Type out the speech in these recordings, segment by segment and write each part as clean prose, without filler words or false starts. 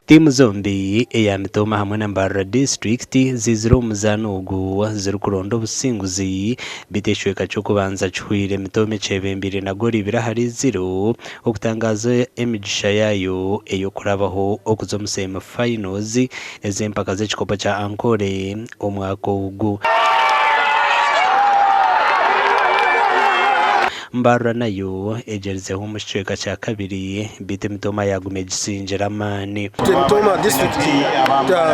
Tiimu zombi eya Mitooma hamwe na Mbarara disiturikiti ziizire omu muzaano ogu zirikuronda obusinguzi beitu ekicweka ky'okubanza kihweire Mitooma ekyebembeire na goolo ibiri ahari ziro okutangaaza emigisha yaayo ey'okurabaho okuza omu semi finals ez'empaka z'ekikopo kya Ankole omwaka ogu. Mbarara nayo egyerizeho omu kicweka kya kabiri beitu emitooma yaaguma egisingire amaani. Itwe Mitooma disiturikiti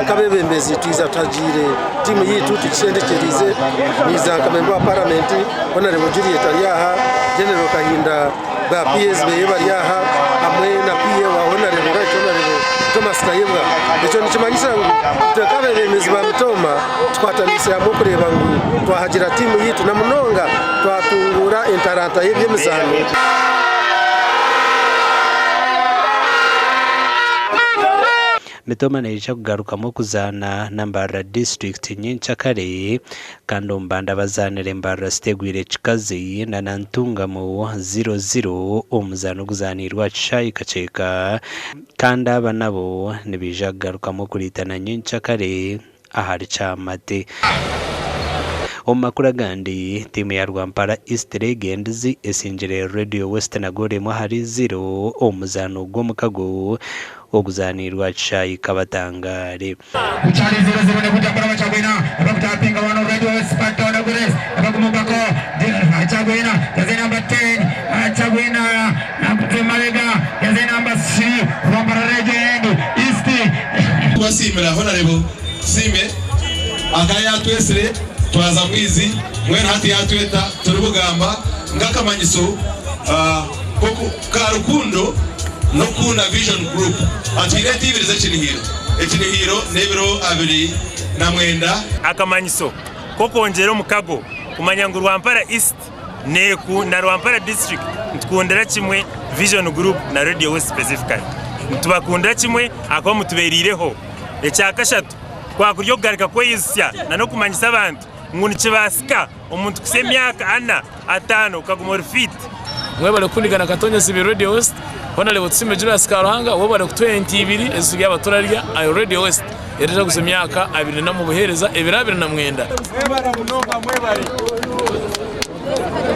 nk'abeebembezi twija tuhagiire tiimu yaitu tugishendekyereize. Naija nka memba wa paramenti Honarebo Juliet ari aha, General Kahinda ba PAs beye bari aha hamwe na PA wa Honarebo Right Honarebo Thomas Tayebwa. Ekyo nikimanyisa ngu itwe nk'abeebembezi ba Mitooma tukwataniise hamwe kureeba ngu twahagira tiimu yaitu na munonga twatunguura entaranta y'eby'emizaano. Mitooma neija kugarukamu okuzaana na Mbarara disiturikiti nyenkyakare kandi omu bandi abazaanire Mbarara City egwire Kikazi na na Ntungamo ziro ziro omu muzaano oguzaaniirwe aha kishaayi Kakyeka kandi aba nabo nibaija kugarukamu okuriitana nyenkyakare ahari Kyamate. Omu makuru agandi, tiimu ya Rwampara East Legends esingire Radio West na goolo emwe ahari ziro omu muzaano gw'omukago oguzaaniirwe aha kishaayi Kabatangare. Kubasiimira Honarebo Tusiime akaba yatwetsire twaza Bwizi mbwenu hati yatweta turi Bugamba nk'akamanyiso ka rukundo n'okukunda Vision Group. Atwire ente ibiri z'ekinihiro. Ekinihiro n'ebiro 29. Akamanyiso k'okwongyera omukago kumanya ngu Rwampara East na Rwampara District nitukundira kimwe Vision Group na Radio West specifically. Nitubakundira kimwe ahakuba mutubereireho. Ekyakashatu, kwakuri okugaruka kweyizusya na n'okumanyisa abantu ngu nikibaasika omuntu kuhitsya emyaka ana, ataano okaguma ori fiiti. Mwebare kukundigana Katonyezi ibiri Radio West. Honarebo Tusiime Julius Karuhanga webare kutuha ente ibiri ezi turi aba turarya ayo Radio West erikujaguza emyaka 24 omu buhereza ebiro 29. Mwebare munonga mwebare.